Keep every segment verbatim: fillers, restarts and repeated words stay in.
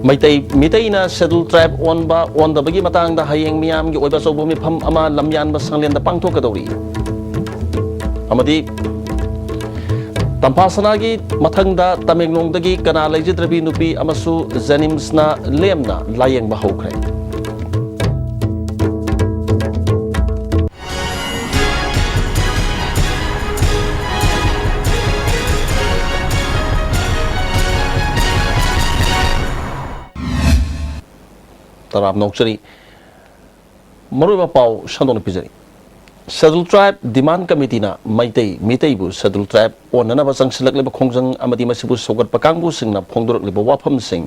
Meitei ꯃꯤꯇꯩꯅ Scheduled Tribe ꯑꯣꯟꯕ ꯑꯣꯟꯗꯕꯒꯤ ꯃꯇꯥꯡꯗ ꯍꯌꯦꯡ ꯃꯤꯌꯥꯝꯒꯤ ꯑꯣꯏꯕ ꯑꯆꯧꯕ ꯃꯤꯐꯝ ꯑꯃ ꯂꯝꯌꯥꯟꯕ ꯁꯪꯂꯦꯟꯗ ꯄꯥꯡꯊꯣꯛꯀꯗꯧꯔꯤ꯫ ꯑꯃꯗꯤ ꯇꯝꯐꯥꯁꯅꯥꯒꯤ ꯃꯊꯪꯗ ꯇꯃꯦꯡꯂꯣꯡꯗꯒꯤ ꯀꯅꯥ ꯂꯩꯖꯗ꯭ꯔꯕꯤ ꯅꯨꯄꯤ ꯑꯃꯁꯨ JNIMSꯅ ꯂꯦꯝꯅ ꯂꯥꯌꯦꯡꯕ ꯍꯧꯈ꯭ꯔꯦ꯫ ꯇꯔꯥꯝꯅ ꯑꯣꯛꯆꯔꯤ꯫ ꯃꯔꯨꯑꯣꯏꯕ ꯄꯥꯎ ꯁꯟꯗꯣꯛꯅ ꯄꯤꯖꯔꯤ꯫ Scheduled Tribe Demand Committeeꯅ Meitei ꯃꯤꯇꯩꯕꯨ Scheduled Tribe ꯑꯣꯟꯅꯅꯕ ꯆꯪꯁꯤꯜꯂꯛꯂꯤꯕ ꯈꯣꯡꯖꯪ ꯑꯃꯗꯤ ꯃꯁꯤꯕꯨ ꯁꯧꯒꯠꯄ ꯀꯥꯡꯕꯨꯁꯤꯡꯅ ꯐꯣꯡꯗꯣꯔꯛꯂꯤꯕ ꯋꯥꯐꯝꯁꯤꯡ,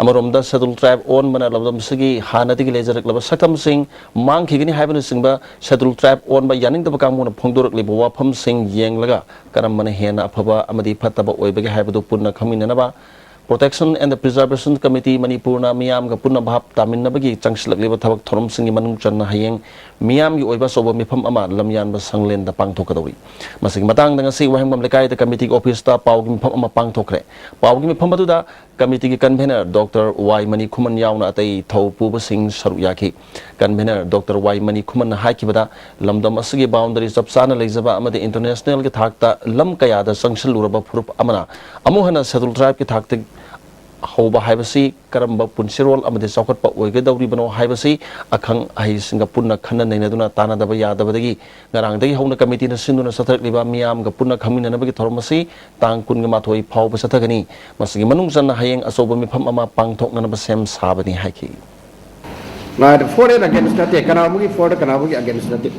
ꯑꯃꯔꯣꯝꯗ Scheduled Tribe ꯑꯣꯟꯕꯅ ꯂꯝꯗꯝꯁꯤꯒꯤ ꯍꯥꯟꯅꯗꯒꯤ ꯂꯩꯖꯔꯛꯂꯕ ꯁꯛꯇꯝꯁꯤꯡ ꯃꯥꯡꯈꯤꯒꯅꯤ ꯍꯥꯏꯕꯅꯆꯤꯡꯕ Scheduled Tribe ꯑꯣꯟꯕ ꯌꯥꯅꯤꯡꯗꯕ ꯀꯥꯡꯕꯨꯅ ꯐꯣꯡꯗꯣꯔꯛꯂꯤꯕ ꯋꯥꯐꯝꯁꯤꯡ ꯌꯦꯡꯂꯒ ꯀꯔꯝꯕꯅ ꯍꯦꯟꯅ ꯑꯐꯕ ꯑꯃꯗꯤ ꯐꯠꯇꯕ ꯑꯣꯏꯕꯒꯦ ꯍꯥꯏꯕꯗꯨ ꯄꯨꯟꯅ ꯈꯪꯃꯤꯟꯅꯅꯕ Protection and the Preservation Committee ꯃꯅꯤꯄꯨꯔꯅ ꯃꯤꯌꯥꯝꯒ ꯄꯨꯟꯅ ꯚꯥꯞ ꯇꯥꯃꯤꯟꯅꯕꯒꯤ ꯆꯪꯁꯤꯜꯂꯛꯂꯤꯕ ꯊꯕꯛ ꯊꯧꯔꯝꯁꯤꯡꯒꯤ ꯃꯅꯨꯡ ꯆꯟꯅ ꯍꯌꯦꯡ ꯃꯤꯌꯥꯝꯒꯤ ꯑꯣꯏꯕ ꯑꯆꯧꯕ ꯃꯤꯐꯝ ꯑꯃ ꯂꯝꯌꯥꯟꯕ ꯁꯪꯂꯦꯟꯗ ꯄꯥꯡꯊꯣꯛꯀꯗꯧꯔꯤ꯫ ꯃꯁꯤꯒꯤ ꯃꯇꯥꯡꯗ ꯉꯁꯤ ꯋꯥꯍꯦꯡꯕꯝ ꯂꯩꯀꯥꯏꯗ committeeꯒꯤ officeꯇ ꯄꯥꯎꯒꯤ ꯃꯤꯐꯝ ꯑꯃ ꯄꯥꯡꯊꯣꯛꯈ꯭ꯔꯦ꯫ ꯄꯥꯎꯒꯤ ꯃꯤꯐꯝ ꯑꯗꯨꯗ committeeꯒꯤ convener Doctor ꯋꯥꯏ ꯃꯅꯤꯈꯨꯃꯟ ꯌꯥꯎꯅ ꯑꯇꯩ ꯊꯧ ꯄꯨꯕꯁꯤꯡ ꯁꯔꯨꯛ ꯌꯥꯈꯤ꯫ Convener Doctor ꯋꯥꯏ ꯃꯅꯤꯈꯨꯃꯟꯅ ꯍꯥꯏꯈꯤꯕꯗ, ꯂꯝꯗꯝ ꯑꯁꯤꯒꯤ boundary ꯆꯞ ꯆꯥꯅ ꯂꯩꯖꯕ ꯑꯃꯗꯤ internationalꯒꯤ ꯊꯥꯛꯇ ꯂꯝ ꯀꯌꯥꯗ ꯆꯪꯁꯤꯜꯂꯨꯔꯕ ꯐꯨꯔꯨꯞ ꯑꯃꯅ ꯑꯃꯨꯛ ꯍꯟꯅ Scheduled Tribeꯀꯤ ꯊꯥꯛꯇ ꯍꯧꯕ ꯍꯥꯏꯕꯁꯤ ꯀꯔꯝꯕ ꯄꯨꯟꯁꯤꯔꯣꯜ ꯑꯃꯗꯤ ꯆꯥꯎꯈꯠꯄ ꯑꯣꯏꯒꯗꯧꯔꯤꯕꯅꯣ ꯍꯥꯏꯕꯁꯤ ꯑꯈꯪ ꯑꯍꯩꯁꯤꯡꯒ ꯄꯨꯟꯅ ꯈꯟꯅ ꯅꯩꯅꯗꯨꯅ ꯇꯥꯟꯅꯗꯕ ꯌꯥꯗꯕꯗꯒꯤ ꯉꯔꯥꯡꯗꯒꯤ ꯍꯧꯅ committeeꯅ ꯁꯤꯟꯗꯨꯅ ꯆꯠꯊꯔꯛꯂꯤꯕ ꯃꯤꯌꯥꯝꯒ ꯄꯨꯟꯅ ꯈꯪꯃꯤꯟꯅꯅꯕꯒꯤ ꯊꯧꯔꯝ ꯑꯁꯤ ꯇꯥꯡ ꯀꯨꯟꯒ ꯃꯥꯊꯣꯏ ꯐꯥꯎꯕ ꯆꯠꯊꯒꯅꯤ꯫ ꯃꯁꯤꯒꯤ ꯃꯅꯨꯡ ꯆꯟꯅ ꯍꯌꯦꯡ ꯑꯆꯧꯕ ꯃꯤꯐꯝ ꯑꯃ ꯄꯥꯡꯊꯣꯛꯅꯅꯕ ꯁꯦꯝ ꯁꯥꯕꯅꯤ ꯍꯥꯏꯈꯤ꯫ ꯉꯥꯏꯗ, for and against ꯅꯠꯇꯦ, ꯀꯅꯥꯒꯨꯝꯕꯒꯤ for ꯀꯅꯥꯒꯨꯝꯕꯒꯤ against ꯅꯠꯇꯦ꯫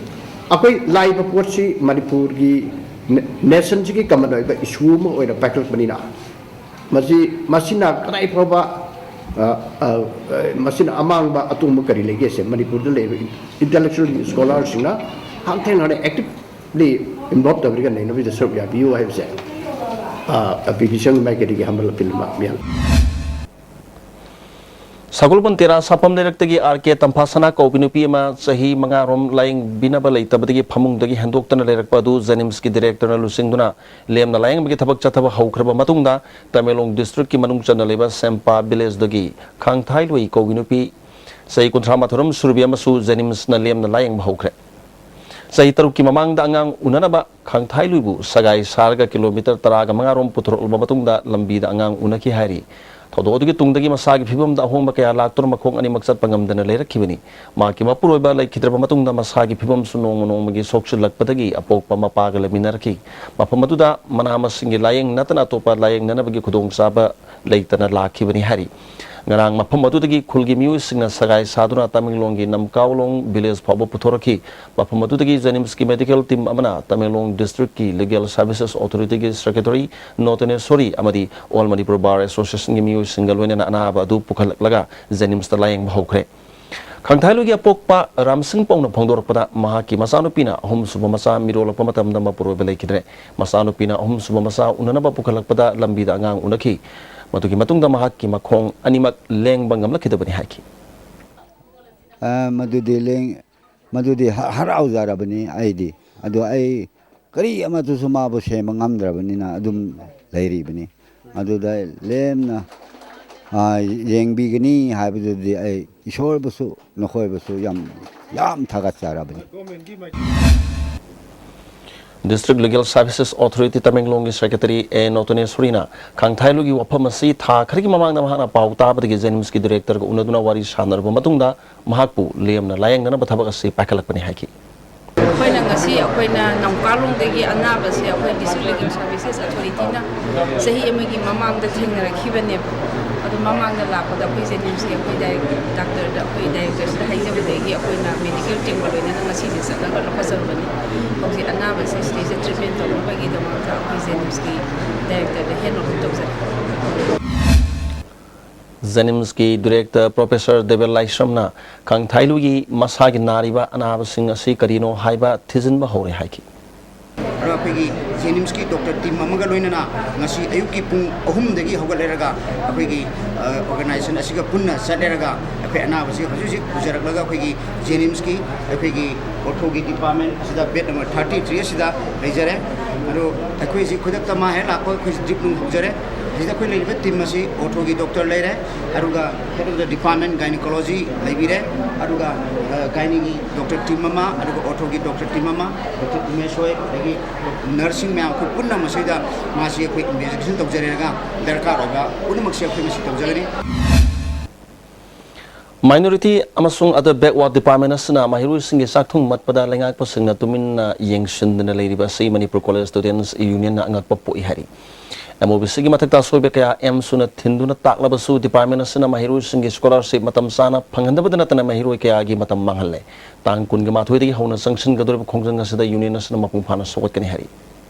ꯑꯩꯈꯣꯏ ꯂꯥꯛꯏꯕ ꯄꯣꯠꯁꯤ ꯃꯅꯤꯄꯨꯔꯒꯤ ꯅꯦ-, nationꯁꯤꯒꯤ common ꯑꯣꯏꯕ issue ꯑꯃ ꯑꯣꯏꯅ ꯄꯥꯏꯈꯠꯂꯛꯄꯅꯤꯅ, ꯃꯁꯤ, ꯃꯁꯤꯅ ꯀꯗꯥꯏ ꯐꯥꯎꯕ, ꯑ, ꯑ, ꯑ, ꯃꯁꯤꯅ ꯑꯃꯥꯡꯕ ꯑꯇꯣꯡꯕ ꯀꯔꯤ ꯂꯩꯒꯦꯁꯦ ꯃꯅꯤꯄꯨꯔꯗ ꯂꯩꯔꯤꯕ intellectual scholarꯁꯤꯡꯅ ꯍꯛꯊꯦꯡꯅꯅ actively involve ꯇꯧꯔꯒ ꯅꯩꯅꯕꯁꯤꯗ ꯁꯔꯨꯛ ꯌꯥꯕꯤꯌꯨ ꯍꯥꯏꯕꯁꯦ, ꯑ, opposition ꯃꯥꯏꯀꯩꯗꯒꯤ humble appeal ꯑꯃ ꯃꯤꯌꯥꯝ꯫ ꯁꯒꯣꯜꯕꯟ ꯇꯦꯔꯥ ꯁꯥꯐꯝ ꯂꯩꯔꯛꯇꯒꯤ ꯑꯥꯔ ꯀꯦ ꯇꯝꯐꯥꯁꯅꯥ ꯀꯧꯕꯤ ꯅꯨꯄꯤ ꯑꯃ ꯆꯍꯤ ꯃꯉꯥꯔꯣꯝ ꯂꯥꯌꯦꯡꯕꯤꯅꯕ ꯂꯩꯇꯕꯗꯒꯤ ꯐꯃꯨꯡꯗꯒꯤ ꯍꯦꯟꯗꯣꯛꯇꯅ ꯂꯩꯔꯛꯄ ꯑꯗꯨ ꯖꯦꯅꯤꯝꯁꯀꯤ ꯗꯤꯔꯦꯛꯇꯔꯅ ꯂꯨꯆꯤꯡꯗꯨꯅ ꯂꯦꯝꯅ ꯂꯥꯌꯦꯡꯕꯒꯤ ꯊꯕꯛ ꯆꯠꯊꯕ ꯍꯧꯈ꯭ꯔꯕ ꯃꯇꯨꯡꯗ, ꯇꯃꯦꯡꯂꯣꯡ ꯗꯤꯁꯇ꯭ꯔꯤꯛꯀꯤ ꯃꯅꯨꯡ ꯆꯟꯅ ꯂꯩꯕ ꯁꯦꯝꯄꯥ ꯚꯤꯂꯦꯖꯗꯒꯤ ꯈꯥꯡꯊꯥꯏꯂꯨꯏ ꯀꯧꯕꯤ ꯅꯨꯄꯤ ꯆꯍꯤ ꯀꯨꯟꯊ꯭ꯔꯥ ꯃꯥꯊꯣꯏꯔꯣꯝ ꯁꯨꯔꯕꯤ ꯑꯃꯁꯨ ꯖꯦꯅꯤꯝꯁꯅ ꯂꯦꯝꯅ ꯂꯥꯌꯦꯡꯕ ꯍꯧꯈ꯭ꯔꯦ꯫ ꯆꯍꯤ ꯇꯔꯨꯛꯀꯤ ꯃꯃꯥꯡꯗ ꯑꯉꯥꯡ ꯎꯅꯅꯕ ꯈꯥꯡꯊꯥꯏꯂꯨꯏꯕꯨ ꯁꯒꯥꯏ ꯁꯥꯔꯒ ꯀꯤꯂꯣꯃꯤꯇꯔ ꯇꯔꯥꯒ ꯃꯉꯥꯔꯣꯝ ꯄꯨꯊꯣꯔꯛꯂꯕ ꯃꯇꯨꯡꯗ ꯂꯝꯕꯤꯗ ꯑꯉꯥꯡ ꯎꯅꯈꯤ ꯍꯥꯏꯔꯤ꯫ ꯊꯧꯗꯣꯛ ꯑꯗꯨꯒꯤ ꯇꯨꯡꯗꯒꯤ ꯃꯁꯥꯒꯤ ꯐꯤꯕꯝꯗ ꯑꯍꯣꯡꯕ ꯀꯌꯥ ꯂꯥꯛꯇꯨꯅ ꯃꯈꯣꯡ ꯑꯅꯤꯃꯛ ꯆꯠꯄ ꯉꯝꯗꯅ ꯂꯩꯔꯛꯈꯤꯕꯅꯤ꯫ ꯃꯍꯥꯛꯀꯤ ꯃꯄꯨꯔꯣꯏꯕ ꯂꯩꯈꯤꯗ꯭ꯔꯕ ꯃꯇꯨꯡꯗ ꯃꯁꯥꯒꯤ ꯐꯤꯕꯝꯁꯨ ꯅꯣꯡꯃ ꯅꯣꯡꯃꯒꯤ ꯁꯣꯛꯆꯤꯜꯂꯛꯄꯗꯒꯤ ꯑꯄꯣꯛꯄ ꯃꯄꯥꯒ ꯂꯩꯃꯤꯟꯅꯔꯛꯈꯤ꯫ ꯃꯐꯝ ꯑꯗꯨꯗ ꯃꯅꯥ ꯃꯁꯤꯡꯒꯤ ꯂꯥꯌꯦꯡ ꯅꯠꯇꯅ ꯑꯇꯣꯞꯄ ꯂꯥꯌꯦꯡꯅꯅꯕꯒꯤ ꯈꯨꯗꯣꯡꯆꯥꯕ ꯂꯩꯇꯅ ꯂꯥꯛꯈꯤꯕꯅꯤ ꯍꯥꯏꯔꯤ꯫ ꯉꯔꯥꯡ ꯃꯐꯝ ꯑꯗꯨꯗꯒꯤ ꯈꯨꯜꯒꯤ ꯃꯤꯑꯣꯏꯁꯤꯡꯅ ꯁꯒꯥꯏ ꯁꯥꯗꯨꯅ ꯇꯃꯦꯡꯂꯣꯡꯒꯤ ꯅꯝꯀꯥꯎꯂꯣꯡ ꯚꯤꯂꯦꯖ ꯐꯥꯎꯕ ꯄꯨꯊꯣꯔꯛꯈꯤ꯫ ꯃꯐꯝ ꯑꯗꯨꯗꯒꯤ ꯖꯦꯅꯤꯝꯁꯀꯤ ꯃꯦꯗꯤꯀꯦꯜ ꯇꯤꯝ ꯑꯃꯅ ꯇꯃꯦꯡꯂꯣꯡ ꯗꯤꯁꯇ꯭ꯔꯤꯛꯀꯤ ꯂꯤꯒꯦꯜ ꯁꯔꯚꯤꯁꯦꯁ ꯑꯣꯊꯣꯔꯤꯇꯤꯒꯤ ꯁꯦꯀ꯭ꯔꯦꯇꯔꯤ ꯅꯣꯇꯅꯦꯁꯣꯔꯤ ꯑꯃꯗꯤ ꯑꯣꯜ ꯃꯅꯤꯄꯨꯔ ꯕꯥꯔ ꯑꯦꯁꯣꯁꯤꯌꯦꯁꯟꯒꯤ ꯃꯤꯑꯣꯏꯁꯤꯡꯒ ꯂꯣꯏꯅꯅ ꯑꯅꯥꯕ ꯑꯗꯨ ꯄꯨꯈꯠꯂꯛꯂꯒ ꯖꯦꯅꯤꯝꯁꯇ ꯂꯥꯌꯦꯡꯕ ꯍꯧꯈ꯭ꯔꯦ꯫ ꯈꯥꯡꯊꯥꯏꯂꯨꯒꯤ ꯑꯄꯣꯛꯄ ꯔꯥꯝꯁꯤꯡ ꯄꯧꯅ ꯐꯣꯡꯗꯣꯔꯛꯄꯗ, ꯃꯍꯥꯛꯀꯤ ꯃꯆꯥꯅꯨꯄꯤꯅ ꯑꯍꯨꯝꯁꯨꯕ ꯃꯆꯥ ꯃꯤꯔꯣꯜꯂꯛꯄ ꯃꯇꯝꯗ ꯃꯄꯨꯔꯣꯏꯕ ꯂꯩꯈꯤꯗ꯭ꯔꯦ꯫ ꯃꯆꯥꯅꯨꯄꯤꯅ ꯑꯍꯨꯝꯁꯨꯕ ꯃꯆꯥ ꯎꯅꯅꯕ ꯄꯨꯈꯠꯂꯛꯄꯗ ꯂꯝꯕꯤꯗ ꯑꯉꯥꯡ ꯎꯅꯈꯤ꯫ ꯃꯗꯨꯒꯤ ꯃꯇꯨꯡꯗ ꯃꯍꯥꯛꯀꯤ ꯃꯈꯣꯡ ꯑꯅꯤꯃꯛ ꯂꯦꯡꯕ ꯉꯝꯂꯛꯈꯤꯗꯕꯅꯤ ꯍꯥꯏꯈꯤ꯫ ꯑ, ꯃꯗꯨꯗꯤ ꯂꯦꯡ-, ꯃꯗꯨꯗꯤ ꯍ-, ꯍꯔꯥꯎꯖꯔꯕꯅꯤ ꯑꯩꯗꯤ꯫ ꯑꯗꯣ ꯑꯩ ꯀꯔꯤ ꯑꯃꯠꯇꯁꯨ ꯃꯥꯕꯨ ꯁꯦꯝꯕ ꯉꯝꯗ꯭ꯔꯕꯅꯤꯅ ꯑꯗꯨꯝ ꯂꯩꯔꯤꯕꯅꯤ꯫ ꯑꯗꯨꯗ ꯂꯦꯝꯅ, ꯑ, ꯌꯦꯡꯕꯤꯒꯅꯤ ꯍꯥꯏꯕꯗꯨꯗꯤ ꯑꯩ ꯏꯁꯣꯔꯕꯨꯁꯨ ꯅꯈꯣꯏꯕꯨꯁꯨ ꯌꯥꯝ, ꯌꯥꯝ ꯊꯥꯒꯠꯆꯔꯕꯅꯤ꯫ ꯗꯤꯁꯇ꯭ꯔꯤꯛ ꯂꯤꯒꯦꯜ ꯁꯔꯚꯤꯁꯦꯁ ꯑꯣꯊꯣꯔꯤꯇꯤ ꯇꯃꯦꯡꯂꯣꯡꯒꯤ ꯁꯦꯀ꯭ꯔꯦꯇꯔꯤ ꯑꯦ ꯅꯣꯇꯅꯦꯁꯣꯔꯤꯅ ꯈꯥꯡꯊꯥꯏꯂꯨꯒꯤ ꯋꯥꯐꯝ ꯑꯁꯤ ꯊꯥ ꯈꯔꯒꯤ ꯃꯃꯥꯡꯗ ꯃꯍꯥꯛꯅ ꯄꯥꯎ ꯇꯥꯕꯗꯒꯤ ꯖꯦꯅꯤꯝꯁꯀꯤ ꯗꯤꯔꯦꯛꯇꯔꯒ ꯎꯅꯗꯨꯅ ꯋꯥꯔꯤ ꯁꯥꯟꯅꯔꯕ ꯃꯇꯨꯡꯗ ꯃꯍꯥꯛꯄꯨ ꯂꯦꯝꯅ ꯂꯥꯌꯦꯡꯅꯅꯕ ꯊꯕꯛ ꯑꯁꯤ ꯄꯥꯏꯈꯠꯂꯛꯄꯅꯤ ꯍꯥꯏꯈꯤ꯫ ꯑꯩꯈꯣꯏꯅ ꯉꯁꯤ ꯑꯩꯈꯣꯏꯅ ꯅꯝꯀꯥꯂꯣꯡꯗꯒꯤ ꯑꯅꯥꯕꯁꯦ ꯑꯩꯈꯣꯏ ꯗꯤꯁꯇ꯭ꯔꯤꯛ ꯂꯤꯒꯦꯜ ꯁꯔꯚꯤꯁꯦꯁ ꯑꯣꯊꯣꯔꯤꯇꯤꯅ ꯆꯍꯤ ꯑꯃꯒꯤ ꯃꯃꯥꯡꯗ ꯊꯦꯡꯅꯔꯛꯈꯤꯕꯅꯦꯕ꯫ ꯑꯗꯨ ꯃꯃꯥꯡꯗ ꯂꯥꯛꯄꯗ ꯑꯩꯈꯣꯏ ꯖꯦꯅꯤꯝꯁꯀꯤ ꯑꯩꯈꯣꯏ ꯗꯥꯏꯔꯦꯛ-, ꯗꯥꯛꯇꯔꯗ ꯑꯩꯈꯣꯏ ꯗꯥꯏꯔꯦꯛꯇꯔꯁꯤꯗ ꯍꯥꯏꯖꯕꯗꯒꯤ ꯑꯩꯈꯣꯏꯅ ꯃꯦꯗꯤꯀꯦꯜ ꯇꯤꯝꯒ ꯂꯣꯏꯅꯅ ꯉꯁꯤꯁꯦ ꯆꯠꯂꯒ ꯂꯧꯈꯠꯆꯔꯨꯕꯅꯤ꯫ ꯍꯧꯖꯤꯛ ꯑꯅꯥꯕꯁꯦ ꯁꯤꯗꯩꯁꯤꯗ ꯇ꯭ꯔꯤꯠꯃꯦꯟ ꯇꯧꯅꯕꯒꯤꯗꯃꯛꯇ ꯑꯩꯈꯣꯏ ꯖꯦꯅꯤꯝꯁꯀꯤ ꯗꯥꯏꯔꯦꯛꯇꯔꯗ ꯍꯦꯟ ꯑꯣꯚꯔ ꯇꯧꯖꯔꯦ꯫ ꯖꯦꯅꯤꯝꯁꯀꯤ ꯗꯤꯔꯦꯛꯇꯔ ꯄ꯭ꯔꯣꯐꯦꯁꯔ ꯗꯦꯕꯦꯜ ꯂꯥꯏꯁ꯭ꯔꯝꯅ ꯈꯥꯡꯊꯥꯏꯂꯨꯒꯤ ꯃꯁꯥꯒꯤ ꯅꯥꯔꯤꯕ ꯑꯅꯥꯕꯁꯤꯡ ꯑꯁꯤ ꯀꯔꯤꯅꯣ ꯍꯥꯏꯕ ꯊꯤꯖꯤꯟꯕ ꯍꯧꯔꯦ ꯍꯥꯏꯈꯤ꯫ ꯑꯗꯣ ꯑꯩꯈꯣꯏꯒꯤ ꯖꯦꯅꯤꯝꯁꯀꯤ ꯗꯣꯛꯇꯔ ꯇꯤꯝ ꯑꯃꯒ ꯂꯣꯏꯅꯅ ꯉꯁꯤ ꯑꯌꯨꯛꯀꯤ ꯄꯨꯡ ꯑꯍꯨꯝꯗꯒꯤ ꯍꯧꯒꯠꯂꯦꯔꯒ ꯑꯩꯈꯣꯏꯒꯤ ꯑꯣꯔꯒꯅꯥꯏꯖꯦꯁꯟ ꯑꯁꯤꯒ ꯄꯨꯟꯅ ꯆꯠꯂꯦꯔꯒ ꯑꯩꯈꯣꯏ ꯑꯅꯥꯕꯁꯤ ꯍꯧꯖꯤꯛ ꯍꯧꯖꯤꯛ ꯄꯨꯖꯔꯛꯂꯒ ꯑꯩꯈꯣꯏꯒꯤ ꯖꯦꯅꯤꯝꯁꯀꯤ ꯑꯩꯈꯣꯏꯒꯤ ꯑꯣꯔꯊꯣꯒꯤ ꯗꯤꯄꯥꯔꯠꯃꯦꯟ ꯑꯁꯤꯗ ꯕꯦꯗ ꯅꯝꯕꯔ ꯊꯥꯔꯇꯤ ꯊ꯭ꯔꯤ ꯑꯁꯤꯗ ꯂꯩꯖꯔꯦ꯫ ꯑꯗꯣ ꯑꯩꯈꯣꯏꯁꯤ ꯈꯨꯗꯛꯇ ꯃꯥ ꯍꯦꯛ ꯂꯥꯛꯄ ꯑꯩꯈꯣꯏꯁꯤ ꯗ꯭ꯔꯤꯞ ꯅꯨꯡ ꯍꯧꯖꯔꯦ꯫ ꯁꯤꯗ ꯑꯩꯈꯣꯏ ꯂꯩꯔꯤꯕ ꯇꯤꯝ ꯑꯁꯤ ꯑꯣꯔꯊꯣꯒꯤ ꯗꯣꯛꯇꯔ ꯂꯩꯔꯦ, ꯑꯗꯨꯒ ꯍꯦꯗ ꯑꯣꯐ ꯗ ꯗꯤꯄꯥꯔꯠꯃꯦꯟ ꯒꯥꯏꯅꯤꯀꯣꯂꯣꯖꯤ ꯂꯩꯕꯤꯔꯦ, ꯑꯗꯨꯒ ꯒꯥꯏꯅꯤꯒꯤ ꯗꯣꯛꯇꯔ ꯇꯤꯝ ꯑꯃ, ꯑꯗꯨꯒ ꯑꯣꯔꯊꯣꯒꯤ ꯗꯣꯛꯇꯔ ꯇꯤꯝ ꯑꯃ, ꯗꯣꯛꯇꯔ ꯎꯃꯦꯁ ꯍꯣꯏ, ꯑꯗꯒꯤ ꯅꯔꯁꯁꯤꯡ ꯃꯌꯥꯝ ꯑꯩꯈꯣꯏ ꯄꯨꯟꯅ ꯃꯁꯤꯗ ꯃꯥꯁꯤ ꯑꯩꯈꯣꯏ ꯏꯟꯚꯦꯁꯇꯤꯒꯦꯁꯟ ꯇꯧꯖꯔꯦꯒ ꯗꯔꯀꯥꯔ ꯑꯣꯏꯕ ꯄꯨꯝꯅꯃꯛꯁꯦ ꯑꯩꯈꯣꯏ ꯃꯁꯤ ꯇꯧꯖꯒꯅꯤ꯫ Minority ꯑꯃꯁꯨꯡ Other Backward Department ꯑꯁꯤꯅ ꯃꯍꯩꯔꯣꯏꯁꯤꯡꯒꯤ ꯆꯥꯛ ꯊꯣꯡ ꯃꯠꯄꯗ ꯂꯩꯉꯥꯛꯄꯁꯤꯡꯅ ꯇꯨꯃꯤꯟꯅ ꯌꯦꯡꯁꯤꯟꯗꯨꯅ ꯂꯩꯔꯤꯕ ꯑꯁꯤ ꯃꯅꯤꯄꯨꯔ ꯀꯣꯂꯦꯖ ꯁ꯭ꯇꯨꯗꯦꯟꯠꯁ ꯌꯨꯅꯤꯌꯟꯅ ꯑꯉꯛꯄ ꯄꯣꯛꯏ ꯍꯥꯏꯔꯤ꯫ ꯑꯦꯝ ꯑꯣ ꯕꯤ ꯁꯤꯒꯤ ꯃꯊꯛꯇ ꯑꯁꯣꯏꯕ ꯀꯌꯥ ꯑꯦꯝ ꯁꯨꯅ ꯊꯤꯟꯗꯨꯅ ꯇꯥꯛꯂꯕꯁꯨ ꯗꯤꯄꯥꯔꯠꯃꯦꯟ ꯑꯁꯤꯅ ꯃꯍꯩꯔꯣꯏꯁꯤꯡꯒꯤ ꯁ꯭ꯀꯣꯂꯔꯁꯤꯞ ꯃꯇꯝ ꯆꯥꯅ ꯐꯪꯍꯟꯗꯕꯗ ꯅꯠꯇꯅ ꯃꯍꯩꯔꯣꯏ ꯀꯌꯥꯒꯤ ꯃꯇꯝ ꯃꯥꯡꯍꯜꯂꯦ꯫ ꯇꯥꯡ ꯀꯨꯟꯒ ꯃꯥꯊꯣꯏꯗꯒꯤ ꯍꯧꯅ ꯆꯪꯁꯤꯟꯒꯗꯧꯔꯤꯕ ꯈꯣꯡꯖꯪ ꯑꯁꯤꯗ ꯌꯨꯅꯤꯌꯟ ꯑꯁꯤꯅ ꯃꯄꯨꯡ ꯐꯥꯅ ꯁꯧꯒꯠꯀꯅꯤ ꯍꯥꯏꯔꯤ꯫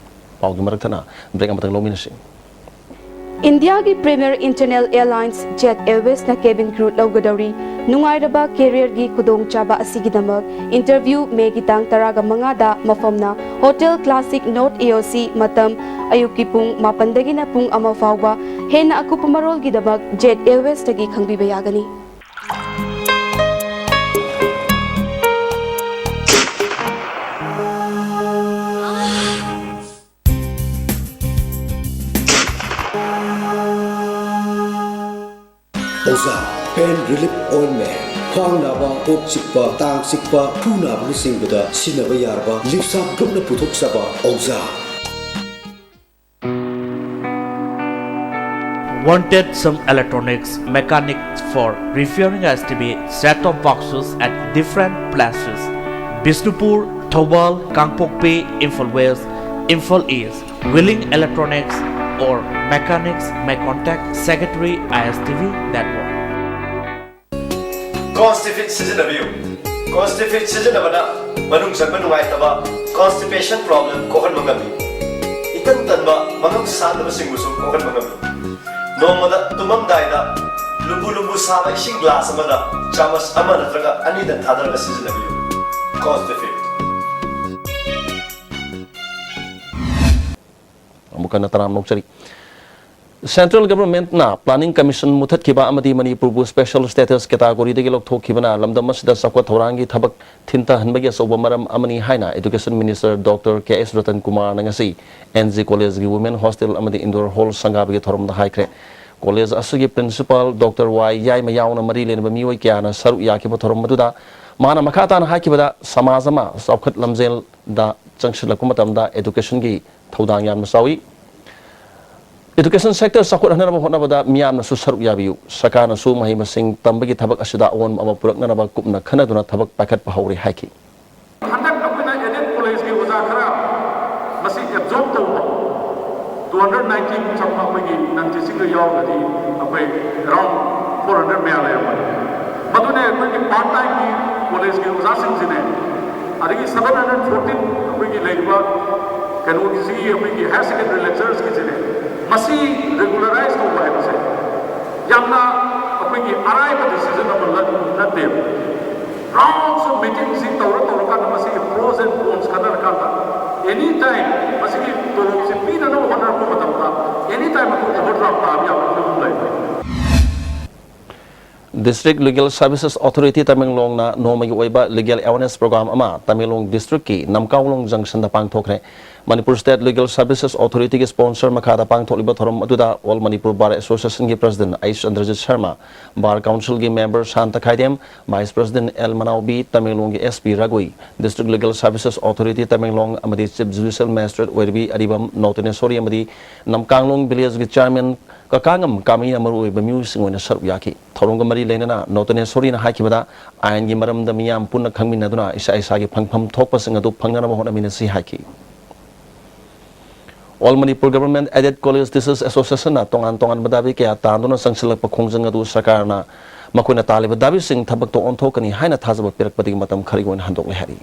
ꯄꯥꯎꯒꯤ ꯃꯔꯛ ꯊꯠꯅ ꯕ꯭ꯔꯦꯛ ꯑꯃꯇꯪ ꯂꯧꯃꯤꯟꯅꯁꯤ꯫ ꯏꯟꯗꯤꯌꯥꯒꯤ ꯄ꯭ꯔꯤꯃꯤꯌꯔ ꯏꯟꯇꯔꯅꯦꯁꯅꯦꯜ ꯑꯦꯌꯔꯂꯥꯏꯟꯁ ꯖꯦꯠ ꯑꯦꯌꯔꯋꯦꯖꯅ ꯀꯦꯕꯤꯟ ꯀ꯭ꯔꯨ ꯂꯧꯒꯗꯧꯔꯤ꯫ ꯅꯨꯡꯉꯥꯏꯔꯕ ꯀꯦꯔꯤꯌꯔꯒꯤ ꯈꯨꯗꯣꯡꯆꯥꯕ ꯑꯁꯤꯒꯤꯗꯃꯛ ꯏꯟꯇꯔꯚ꯭ꯌꯨ ꯃꯦꯒꯤ ꯇꯥꯡ ꯇꯔꯥꯒ ꯃꯉꯥꯗ, ꯃꯐꯝꯅ hotel classic north A O C, ꯃꯇꯝ ꯑꯌꯨꯛꯀꯤ ꯄꯨꯡ ꯃꯥꯄꯟꯗꯒꯤꯅ ꯄꯨꯡ ꯑꯃ ꯐꯥꯎꯕ꯫ ꯍꯦꯟꯅ ꯑꯀꯨꯞꯄ ꯃꯔꯣꯜꯒꯤꯗꯃꯛ ꯖꯦꯠ ꯑꯦꯌꯔꯋꯦꯖꯇꯒꯤ ꯈꯪꯕꯤꯕ ꯌꯥꯒꯅꯤ꯫ ꯑꯣꯖꯥ, ꯄꯦꯟ ꯔꯤꯂꯤꯐ ꯑꯣꯏꯟꯃꯦꯟ꯫ ꯈ꯭ꯋꯥꯡ ꯅꯥꯕ, ꯀꯣꯛ ꯆꯤꯛꯄ, ꯇꯥꯡ ꯆꯤꯛꯄ, ꯈꯨ ꯅꯥꯕꯅꯆꯤꯡꯕꯗ ꯁꯤꯖꯤꯟꯅꯕ ꯌꯥꯔꯕ ꯂꯤꯞꯁꯥꯞ ꯒ꯭ꯔꯨꯞꯅ ꯄꯨꯊꯣꯛꯆꯕ ꯑꯣꯖꯥ꯫ Wanted some electronics mechanics for repairing S T V set-top boxes at different places: Bishnupur, Thoubal, Kangpokpi, Imphal West, Imphal East. Willing electronics or mechanics may contact Secretary I S T V Network. Constipid ꯁꯤꯖꯤꯟꯅꯕꯤꯌꯨ꯫ Constipid ꯁꯤꯖꯤꯟꯅꯕꯅ ꯃꯅꯨꯡ ꯆꯪꯕ ꯅꯨꯡꯉꯥꯏꯇꯕ, constipation problem ꯀꯣꯛꯍꯟꯕ ꯉꯝꯃꯤ꯫ ꯏꯇꯟ ꯇꯟꯕ, ꯃꯉꯝ ꯁꯥꯟꯗꯕꯁꯤꯡꯕꯨꯁꯨ ꯀꯣꯛꯍꯟꯕ ꯉꯝꯃꯤ꯫ ꯅꯣꯡꯃꯗ ꯇꯨꯝꯃꯝꯗꯥꯏꯗ ꯂꯨꯝꯕꯨ ꯂꯨꯝꯕꯨ ꯁꯥꯕ ꯏꯁꯤꯡ ꯒ꯭ꯂꯥꯁ ꯑꯃꯗ ꯆꯥꯃꯁ ꯑꯃ ꯅꯠꯇ꯭ꯔꯒ ꯑꯅꯤꯗ ꯊꯥꯗꯔꯒ ꯁꯤꯖꯤꯟꯅꯕꯤꯌꯨ꯫ Constipid꯫ ꯑꯃꯨꯛ ꯍꯟꯅ ꯇꯔꯥꯝꯅ ꯑꯣꯛꯆꯔꯤ꯫ Central Government ꯅ Planning Commission ꯃꯨꯊꯠꯈꯤꯕ ꯑꯃꯗꯤ ꯃꯅꯤꯄꯨꯔꯕꯨ special status category ꯗꯒꯤ ꯂꯧꯊꯣꯛꯈꯤꯕꯅ ꯂꯝꯗꯝ ꯑꯁꯤꯗ ꯆꯥꯎꯈꯠ ꯊꯧꯔꯥꯡꯒꯤ ꯊꯕꯛ ꯊꯤꯟꯊꯍꯟꯕꯒꯤ ꯑꯆꯧꯕ ꯃꯔꯝ ꯑꯃꯅꯤ ꯍꯥꯏꯅ Education Minister Doctor ꯀꯦ ꯑꯦꯁ ꯔꯇꯟ ꯀꯨꯃꯥꯔꯅ ꯉꯁꯤ ꯑꯦꯟ ꯖꯤ ꯀꯣꯂꯦꯖꯒꯤ Women Hostel ꯑꯃꯗꯤ Indoor Hall ꯁꯪꯒꯥꯕꯒꯤ ꯊꯧꯔꯝꯗ ꯍꯥꯏꯈ꯭ꯔꯦ꯫ ꯀꯣꯂꯦꯖ ꯑꯁꯤꯒꯤ Principal Doctor ꯋꯥꯏ ꯌꯥꯏꯃ ꯌꯥꯎꯅ ꯃꯔꯤ ꯂꯩꯅꯕ ꯃꯤꯑꯣꯏ ꯀꯌꯥꯅ ꯁꯔꯨꯛ ꯌꯥꯈꯤꯕ ꯊꯧꯔꯝ ꯑꯗꯨꯗ ꯃꯥꯅ ꯃꯈꯥ ꯇꯥꯅ ꯍꯥꯏꯈꯤꯕꯗ, ꯁꯃꯥꯖ ꯑꯃ ꯆꯥꯎꯈꯠ ꯂꯝꯖꯦꯜꯗ ꯆꯪꯁꯤꯜꯂꯛꯄ ꯃꯇꯝꯗ education ꯒꯤ ꯊꯧꯗꯥꯡ ꯌꯥꯝꯅ ꯆꯥꯎꯏ꯫ Education sector ꯆꯥꯎꯈꯠꯍꯟꯅꯕ ꯍꯣꯠꯅꯕꯗ ꯃꯤꯌꯥꯝꯅꯁꯨ ꯁꯔꯨꯛ ꯌꯥꯕꯤꯌꯨ꯫ ꯁꯔꯀꯥꯔꯅꯁꯨ ꯃꯍꯩ ꯃꯁꯤꯡ ꯇꯝꯕꯒꯤ ꯊꯕꯛ ꯑꯁꯤꯗ ꯑꯑꯣꯟꯕ ꯑꯃ ꯄꯨꯔꯛꯅꯅꯕ ꯀꯨꯞꯅ ꯈꯟꯅꯗꯨꯅ ꯊꯕꯛ ꯄꯥꯏꯈꯠꯄ ꯍꯧꯔꯦ ꯍꯥꯏꯈꯤ꯫ ꯍꯟꯗꯛ ꯑꯩꯈꯣꯏꯅ aided college ꯀꯤ ꯑꯣꯖꯥ ꯈꯔ ꯃꯁꯤ absorb ꯇꯧꯕ, two hundred ninety ꯃꯨꯛ ꯆꯪꯕ ꯑꯩꯈꯣꯏꯒꯤ non teaching ꯒ ꯌꯥꯎꯔꯒꯗꯤ ꯑꯩꯈꯣꯏ around four hundred ꯃꯌꯥ ꯂꯩꯔꯝꯕꯅꯤ꯫ ꯃꯗꯨꯅ ꯑꯩꯈꯣꯏꯒꯤ part time ꯒꯤ college ꯀꯤ ꯑꯣꯖꯥꯁꯤꯡꯁꯤꯅꯦ, ꯑꯗꯒꯤ seven hundred fourteen ꯑꯩꯈꯣꯏꯒꯤ ꯂꯩꯔꯤꯕ ꯀꯩꯅꯣꯒꯤꯁꯤꯒꯤ ꯑꯩꯈꯣꯏꯒꯤ higher secondary lecturers ꯀꯤꯁꯤꯅꯦ, ꯃꯁꯤ regularize ꯇꯧꯕ ꯍꯥꯏꯕꯁꯦ ꯌꯥꯝꯅ ꯑꯩꯈꯣꯏꯒꯤ ꯑꯔꯥꯏꯕ decision ꯑꯃ ꯅꯠ-, ꯅꯠꯇꯦꯕ꯫ Rounds of meeting ꯁꯤ ꯇꯧꯔ ꯇꯧꯔꯀꯥꯟꯗ ꯃꯁꯤꯒꯤ pros and cons ꯈꯟꯅꯔꯀꯥꯟꯗ any time ꯃꯁꯤꯒꯤ ꯇꯣꯂꯣꯞꯁꯤ ꯄꯤꯅꯅꯕ ꯍꯣꯠꯅꯔꯛꯄ ꯃꯇꯝꯗ any time ꯑꯩꯈꯣꯏ overdraft ꯇꯥꯕ ꯌꯥꯕꯒꯤ ꯐꯤꯕꯝ ꯂꯩ꯫ District Legal Services Authority ꯇꯃꯦꯡꯂꯣꯡꯅ ꯅꯣꯡꯃꯒꯤ ꯑꯣꯏꯕ legal awareness program ꯑꯃ ꯇꯃꯦꯡꯂꯣꯡ district ꯀꯤ ꯅꯝꯀꯥꯎꯂꯣꯡ junction ꯗ ꯄꯥꯡꯊꯣꯛꯈ꯭ꯔꯦ꯫ Manipur State Legal Services Authority ꯒꯤ sponsor ꯃꯈꯥꯗ ꯄꯥꯡꯊꯣꯛꯂꯤꯕ ꯊꯧꯔꯝ ꯑꯗꯨꯗ All Manipur Bar Association ꯒꯤ President H Chandrajit Sharma, Bar Council ꯒꯤ member Santa Khaidem, Vice President L Manaobi, ꯇꯃꯦꯡꯂꯣꯡꯒꯤ ꯑꯦꯁ ꯄꯤ ꯔꯥꯒꯨꯏ, District Legal Services Authority Tamenglong ꯑꯃꯗꯤ Chief Judicial Magistrate ꯑꯣꯏꯔꯤꯕꯤ ꯑꯔꯤꯕꯝ ꯅꯣꯇꯅꯦꯁꯣꯔꯤ ꯑꯃꯗꯤ ꯅꯝꯀꯥꯡꯂꯣꯡ village ꯒꯤ chairman ꯀꯀꯥꯉꯝ ꯀꯥꯃꯤꯅ ꯃꯔꯨꯑꯣꯏꯕ ꯃꯤꯑꯣꯏꯁꯤꯡ ꯑꯣꯏꯅ ꯁꯔꯨꯛ ꯌꯥꯈꯤ꯫ ꯊꯧꯔꯝꯒ ꯃꯔꯤ ꯂꯩꯅꯅ ꯅꯣꯇꯅꯦꯁꯣꯔꯤꯅ ꯍꯥꯏꯈꯤꯕꯗ, ꯑꯥꯏꯟꯒꯤ ꯃꯔꯝꯗ ꯃꯤꯌꯥꯝ ꯄꯨꯟꯅ ꯈꯪꯃꯤꯟꯅꯗꯨꯅ ꯏꯁꯥ ꯏꯁꯥꯒꯤ ꯐꯪꯐꯝ ꯊꯣꯛꯄꯁꯤꯡ ꯑꯗꯨ ꯐꯪꯅꯅꯕ ꯍꯣꯠꯅꯃꯤꯟꯅꯁꯤ ꯍꯥꯏꯈꯤ꯫ All Manipur Government Aided College Teachers Association ꯅ ꯇꯣꯉꯥꯟ ꯇꯣꯉꯥꯟꯕ ꯗꯥꯕꯤ ꯀꯌꯥ ꯇꯥꯟꯗꯨꯅ ꯆꯪꯁꯤꯜꯂꯛꯄ ꯈꯣꯡꯖꯪ ꯑꯗꯨ ꯁꯔꯀꯥꯔꯅ ꯃꯈꯣꯏꯅ ꯇꯥꯜꯂꯤꯕ ꯗꯥꯕꯤꯁꯤꯡ ꯊꯕꯛꯇ ꯑꯣꯟꯊꯣꯛꯀꯅꯤ ꯍꯥꯏꯅ ꯊꯥꯖꯕ ꯄꯤꯔꯛꯄꯗꯒꯤ ꯃꯇꯝ ꯈꯔꯒꯤ ꯑꯣꯏꯅ ꯍꯟꯗꯣꯛꯂꯦ ꯍꯥꯏꯔꯤ꯫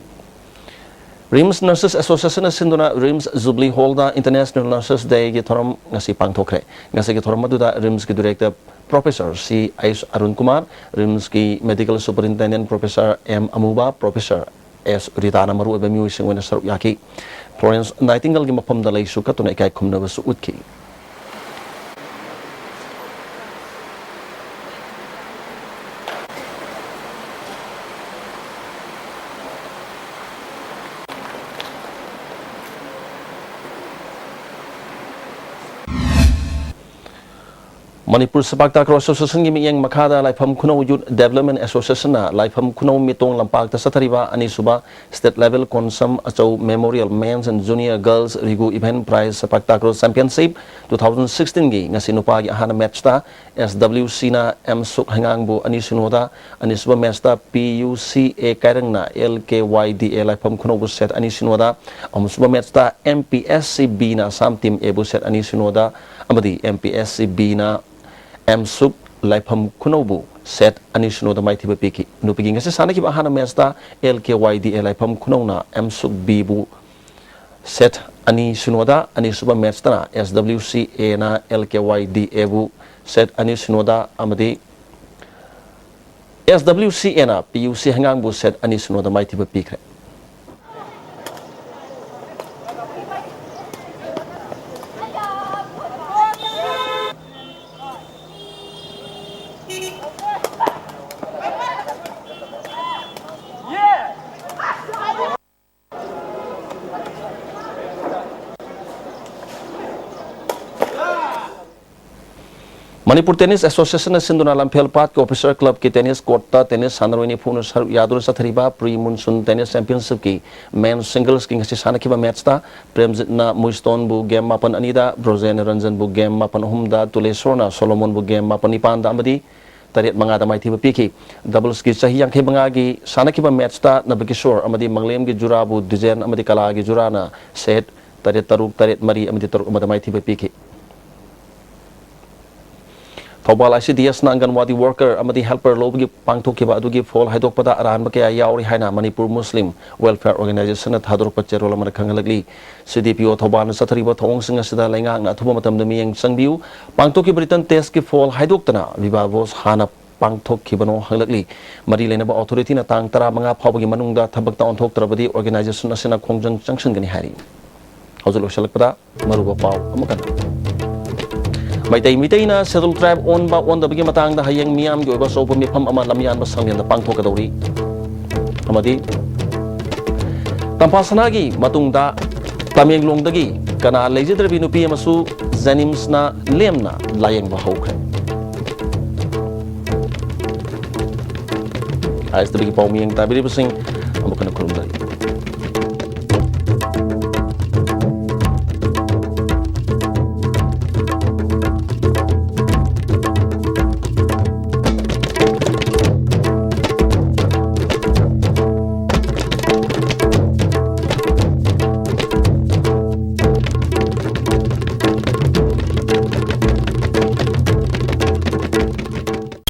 ꯔꯤꯝꯁ Nurses Association ꯅ ꯁꯤꯟꯗꯨꯅ ꯔꯤꯝꯁ Jubilee Hall ꯗ International Nurses Day ꯒꯤ ꯊꯧꯔꯝ ꯉꯁꯤ ꯄꯥꯡꯊꯣꯛꯈ꯭ꯔꯦ꯫ ꯉꯁꯤꯒꯤ ꯊꯧꯔꯝ ꯑꯗꯨꯗ ꯔꯤꯝꯁꯀꯤ director Professor C H Arun Kumar, ꯔꯤꯝꯁꯀꯤ medical superintendent Professor M Amuba, Professor S ꯔꯤꯇꯥꯅ ꯃꯔꯨꯑꯣꯏꯕ ꯃꯤꯑꯣꯏꯁꯤꯡ ꯑꯣꯏꯅ ꯁꯔꯨꯛ ꯌꯥꯈꯤ꯫ Florence Nightingale-ꯒꯤ ꯃꯐꯝꯗ ꯂꯩꯁꯨ ꯀꯠꯇꯨꯅ ꯏꯀꯥꯏ ꯈꯨꯝꯅꯕꯁꯨ ꯎꯠꯈꯤ꯫ ꯃꯅꯤꯄꯨꯔ ꯁꯦꯄꯥꯛ ꯇꯥꯀ꯭ꯔꯣ ꯑꯦꯁꯣꯁꯤꯌꯦꯁꯟꯒꯤ ꯃꯤꯠꯌꯦꯡ ꯃꯈꯥꯗ ꯂꯥꯏꯐꯝ ꯈꯨꯅꯧ ꯌꯨꯠ ꯗꯦꯕꯂꯞꯃꯦꯟ ꯑꯦꯁꯣꯁꯤꯌꯦꯁꯟꯅ ꯂꯥꯏꯐꯝ ꯈꯨꯅꯧ ꯃꯤꯇꯣꯡ ꯂꯝꯄꯥꯛꯇ ꯆꯠꯊꯔꯤꯕ ꯑꯅꯤꯁꯨꯕ state level Konsam Achou memorial men's and junior girls ꯔꯤꯒꯨ ꯏꯚꯦꯟ ꯄ꯭ꯔꯥꯏꯖ ꯁꯦꯄꯥꯛ ꯇꯥꯀ꯭ꯔꯣ ꯆꯦꯝꯄꯤꯌꯟꯁꯤꯞ ꯇꯨ ꯊꯥꯎꯖꯟ ꯁꯤꯛꯁꯇꯤꯟꯒꯤ ꯉꯁꯤ ꯅꯨꯄꯥꯒꯤ ꯑꯍꯥꯟꯕ ꯃꯦꯠꯆꯇ ꯑꯦꯁ ꯗꯕ꯭ꯂꯤꯎ ꯁꯤꯅ ꯑꯦꯝ ꯁꯨꯛ ꯍꯩꯉꯥꯡꯕꯨ ꯑꯅꯤ ꯁꯤꯅꯣꯗ, ꯑꯅꯤꯁꯨꯕ ꯃꯦꯠꯆꯇ ꯄꯤ ꯌꯨ ꯁꯤ ꯑꯦ ꯀꯥꯏꯔꯪꯅ ꯑꯦꯜ ꯀꯦ ꯋꯥꯏ ꯗꯤ ꯑꯦ ꯂꯥꯏꯐꯝ ꯈꯨꯅꯧꯕꯨ ꯁꯦꯠ ꯑꯅꯤ ꯁꯤꯅꯣꯗ, ꯑꯍꯨꯝꯁꯨꯕ ꯃꯦꯠꯆꯇ ꯑꯦꯝ ꯄꯤ ꯑꯦꯁ ꯁꯤ ꯕꯤꯅ ꯑꯁꯥꯝ ꯇꯤꯝ ꯑꯦꯕꯨ ꯁꯦꯠ ꯑꯅꯤ ꯁꯤꯅꯣꯗ ꯑꯃꯗꯤ M P S C ꯕꯤꯅ M ꯁꯨꯛ ꯂꯥꯏꯐꯝ ꯈꯨꯅꯧꯕꯨ ꯁꯦꯠ ꯑꯅꯤ ꯁꯤꯅꯣꯗ ꯃꯥꯏꯊꯤꯕ ꯄꯤꯈꯤ꯫ ꯅꯨꯄꯤꯒꯤ ꯉꯁꯤ ꯁꯥꯟꯅꯈꯤꯕ ꯑꯍꯥꯟꯕ ꯃꯦꯠꯆꯇ ꯑꯦꯜ ꯀꯦ ꯋꯥꯏ ꯗꯤ ꯑꯦ ꯂꯥꯏꯐꯝ ꯈꯨꯅꯧꯅ ꯑꯦꯝ ꯁꯨꯛ ꯕꯤꯕꯨ ꯁꯦꯠ ꯑꯅꯤ ꯁꯤꯅꯣꯗ, ꯑꯅꯤꯁꯨꯕ ꯃꯦꯠꯆꯇꯅ ꯑꯦꯁ ꯗꯕ꯭ꯂꯤꯎ ꯁꯤ ꯑꯦꯅ ꯑꯦꯜ ꯀꯦ ꯋꯥꯏ ꯗꯤ ꯑꯦꯕꯨ ꯁꯦꯠ ꯑꯅꯤ ꯁꯤꯅꯣꯗ ꯑꯃꯗꯤ ꯑꯦꯁ ꯗꯕ꯭ꯂꯤꯎ ꯁꯤ ꯑꯦꯅ ꯄꯤ ꯌꯨ ꯁꯤ ꯍꯩꯉꯥꯡꯕꯨ ꯁꯦꯠ ꯑꯅꯤ ꯁꯤꯅꯣꯗ ꯃꯥꯏꯊꯤꯕ ꯄꯤꯈ꯭ꯔꯦ꯫ ꯃꯅꯤꯄꯨꯔ ꯇꯦꯅꯤꯁ ꯑꯦꯁꯣꯁꯤꯌꯦꯁꯟꯅ ꯁꯤꯟꯗꯨꯅ ꯂꯝꯐꯦꯜ ꯄꯥꯠꯀꯤ ꯑꯣꯐꯤꯁꯔ ꯀ꯭ꯂꯕꯀꯤ ꯇꯦꯅꯤꯁ ꯀꯣꯔꯠꯇ ꯇꯦꯅꯤꯁ ꯁꯥꯟꯅꯔꯣꯏ ꯅꯤꯐꯨꯅ ꯁꯔꯨꯛ ꯌꯥꯗꯨꯅ ꯆꯠꯊꯔꯤꯕ ꯄ꯭ꯔꯤ ꯃꯨꯟꯁꯨꯟ ꯇꯦꯅꯤꯁ ꯆꯦꯝꯄꯤꯌꯟꯁꯤꯞꯀꯤ ꯃꯦꯟ ꯁꯤꯡꯒꯜꯁꯀꯤ ꯉꯁꯤ ꯁꯥꯟꯅꯈꯤꯕ ꯃꯦꯠꯆꯇ ꯄ꯭ꯔꯦꯝꯖꯤꯠꯅ ꯃꯨꯏꯁꯇꯣꯟꯕꯨ ꯒꯦꯝ ꯃꯥꯄꯟ ꯑꯅꯤꯗ, ꯕ꯭ꯔꯣꯖꯦꯟ ꯔꯟꯖꯟꯕꯨ ꯒꯦꯝ ꯃꯥꯄꯟ ꯑꯍꯨꯝꯗ, ꯇꯨꯂꯦꯁꯣꯔꯅ ꯁꯣꯂꯣꯃꯣꯟꯕꯨ ꯒꯦꯝ ꯃꯥꯄꯟ ꯅꯤꯄꯥꯟꯗ ꯑꯃꯗꯤ ꯇꯔꯦꯠ ꯃꯉꯥꯗ ꯃꯥꯏꯊꯤꯕ ꯄꯤꯈꯤ꯫ ꯗꯕꯜꯁꯀꯤ ꯆꯍꯤ ꯌꯥꯡꯈꯩ ꯃꯉꯥꯒꯤ ꯁꯥꯟꯅꯈꯤꯕ ꯃꯦꯠꯆꯇ ꯅꯕꯀꯤꯁꯣꯔ ꯑꯃꯗꯤ ꯃꯪꯂꯦꯝꯒꯤ ꯖꯨꯔꯥꯕꯨ ꯗꯤꯖꯦꯟ ꯑꯃꯗꯤ ꯀꯂꯥꯒꯤ ꯖꯨꯔꯥꯅ ꯁꯦꯠ ꯇꯔꯦꯠ ꯇꯔꯨꯛ, ꯇꯔꯦꯠ ꯃꯔꯤ ꯑꯃꯗꯤ ꯇꯔꯨꯛ ꯑꯃꯗ ꯃꯥꯏꯊꯤꯕ ꯄꯤꯈꯤ꯫ Thoubal I C D ꯑꯦꯁꯅ ꯑꯪꯒꯟꯋꯥꯗꯤ worker ꯑꯃꯗꯤ ꯍꯦꯜꯄꯔ ꯂꯧꯕꯒꯤ ꯄꯥꯡꯊꯣꯛꯈꯤꯕ ꯑꯗꯨꯒꯤ ꯐꯣꯜ ꯍꯥꯏꯗꯣꯛꯄꯗ ꯑꯔꯥꯟꯕ ꯀꯌꯥ ꯌꯥꯎꯔꯤ ꯍꯥꯏꯅ ꯃꯅꯤꯄꯨꯔ ꯃꯨꯁꯂꯤꯝ ꯋꯦꯜꯐꯤꯌꯥꯔ ꯑꯣꯔꯒꯅꯥꯏꯖꯦꯁꯟꯅ ꯊꯥꯗꯣꯔꯛꯄ ꯆꯦꯔꯣꯜ ꯑꯃꯅ ꯈꯪꯍꯜꯂꯛꯂꯤ꯫ ꯁꯤ ꯗꯤ ꯄꯤ ꯑꯣ ꯊꯧꯕꯥꯜꯅ ꯆꯠꯊꯔꯤꯕ ꯊꯧꯑꯣꯡꯁꯤꯡ ꯑꯁꯤꯗ ꯂꯩꯉꯥꯛꯅ ꯑꯊꯨꯕ ꯃꯇꯝꯗ ꯃꯤꯠꯌꯦꯡ ꯆꯪꯕꯤꯌꯨ꯫ ꯄꯥꯡꯊꯣꯛꯈꯤꯕ ꯔꯤꯇꯟ ꯇꯦꯁꯀꯤ ꯐꯣꯜ ꯍꯥꯏꯗꯣꯛꯇꯅ ꯚꯤꯚꯥ ꯚꯣꯁ ꯍꯥꯟꯅ ꯄꯥꯡꯊꯣꯛꯈꯤꯕꯅꯣ ꯍꯪꯂꯛꯂꯤ꯫ ꯃꯔꯤ ꯂꯩꯅꯕ ꯑꯣꯊꯣꯔꯤꯇꯤꯅ ꯇꯥꯡ ꯇꯔꯥꯃꯉꯥ ꯐꯥꯎꯕꯒꯤ ꯃꯅꯨꯡꯗ ꯊꯕꯛꯇ ꯑꯣꯟꯊꯣꯛꯇ꯭ꯔꯕꯗꯤ ꯑꯣꯔꯒꯅꯥꯏꯖꯦꯁꯟ ꯑꯁꯤꯅ ꯈꯣꯡꯖꯪ ꯆꯪꯁꯤꯟꯒꯅꯤ ꯍꯥꯏꯔꯤ꯫ ꯍꯧꯖꯤꯛ ꯂꯣꯏꯁꯤꯜꯂꯛꯄꯗ ꯃꯔꯨꯑꯣꯏꯕ ꯄꯥꯎ ꯑꯃꯨꯛ ꯍꯟꯅ꯫ ꯃꯩꯇꯩ ꯃꯤꯇꯩꯅ ꯁꯦꯗꯨꯜ ꯇ꯭ꯔꯥꯏꯕ ꯑꯣꯟꯕ ꯑꯣꯟꯗꯕꯒꯤ ꯃꯇꯥꯡꯗ ꯍꯌꯦꯡ ꯃꯤꯌꯥꯝꯒꯤ ꯑꯣꯏꯕ ꯑꯆꯧꯕ ꯃꯤꯐꯝ ꯑꯃ ꯂꯝꯌꯥꯟꯕ ꯁꯪꯂꯦꯟꯗ ꯄꯥꯡꯊꯣꯛꯀꯗꯧꯔꯤ꯫ ꯑꯃꯗꯤ ꯇꯝꯐꯥ ꯁꯅꯥꯒꯤ ꯃꯇꯨꯡꯗ ꯇꯃꯦꯡꯂꯣꯡꯗꯒꯤ ꯀꯅꯥ ꯂꯩꯖꯗ꯭ꯔꯕꯤ ꯅꯨꯄꯤ ꯑꯃꯁꯨ ꯖꯦꯅꯤꯝꯁꯅ ꯂꯦꯝꯅ ꯂꯥꯌꯦꯡꯕ ꯍꯧꯈ꯭ꯔꯦ꯫ ꯑꯥꯏ ꯑꯦꯁ ꯇꯤꯚꯤꯒꯤ ꯄꯥꯎ ꯃꯤꯠꯌꯦꯡ ꯇꯥꯕꯤꯔꯤꯕꯁꯤꯡ ꯑꯃꯨꯛ ꯍꯟꯅ ꯈꯨꯔꯨꯝꯖꯔꯤ꯫